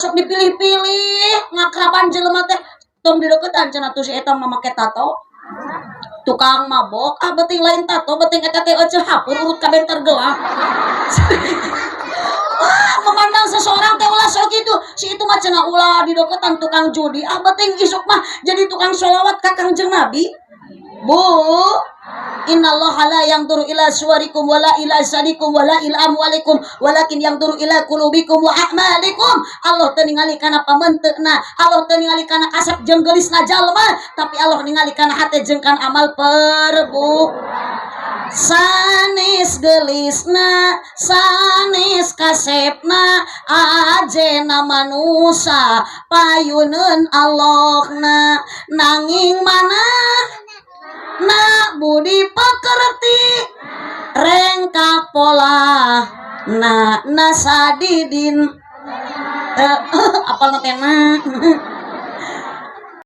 Sok dipilih-pilih ngakraban jelema teh, tong dideketan cenah tuh, si eta mah make tato, tukang mabok. Ah, beuting lain tato, beuting eta teh eceu hapur urut kabentar gelang. Wah, memandang seseorang teh ulah sok gitu. Si itu mah cenah ulah dideketan, tukang judi. Ah, beuting isuk mah jadi tukang sholawat ka Kangjeng Nabi. Bu, innallaha la yanzuru ila suwarikum wala ila ajsadikum wala ila amwalikum, walakin yanzuru ila qulubikum wa a'malikum. Allah teu ningali kana pamenteuna, Allah teu ningali kana kasep jeung geulisna jalma, tapi Allah ningali kana hate jeung kana amal perbu. Sanes gelisna, sanes kasepna, ajena manusa payuneun Allahna, nanging mana na budi pekerti rengkak pola na nasadidin. Eh, apal na teh na.